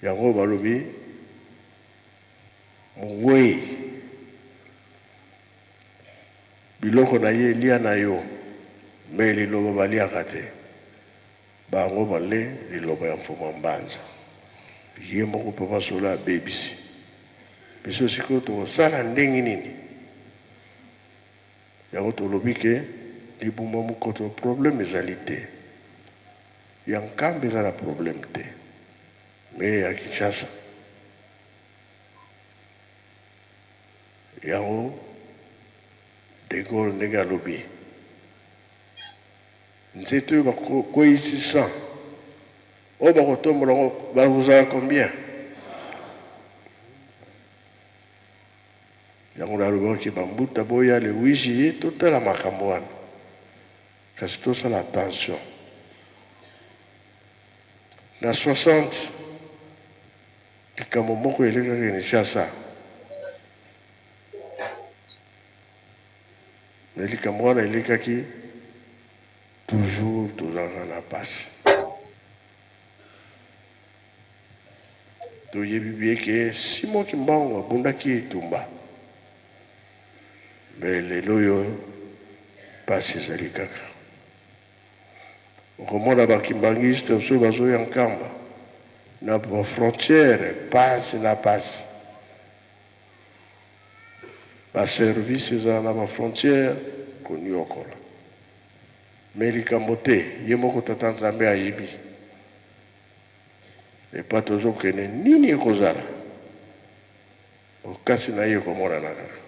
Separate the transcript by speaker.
Speaker 1: Yango balobi mowei biloko na ye lia na yo, me liloba baliaka te. Bango bale liloba ya Mfuma Mbanza, ye moko Papa Solo abebisi biso. Sikoyo tokosala ndenge nini? Yango tolobi ke libuma mokoto problème ezali te, ya Nkamba eza na problème te, me ya Kinshasa yango De Gaulle ndenge alobi nzete oyo bakweyisi 100 oyo bakotombola yango bakozala combien? Yango nalobaki bambuta boya le 8 juillet totala makambo wana, kasi tosala attention na 60 likambo moko elekaki Kinshasa. Me likambo wana elekaki toujours tozalaka na pasi. Toyebi bien ke Simon Kimbangu abundaki etumba, me lelo oyo pasi ezali kaka. Okomona ba kimbangiste mosusu bazoya Nkamba na ba frontière, pasi na pasi. Ba service ezala na ba frontière koniokola, me likambo te, ye moko tata Nzambe ayebi epa tozokende nini ekozala, bokasi na ye ekomonana kaka.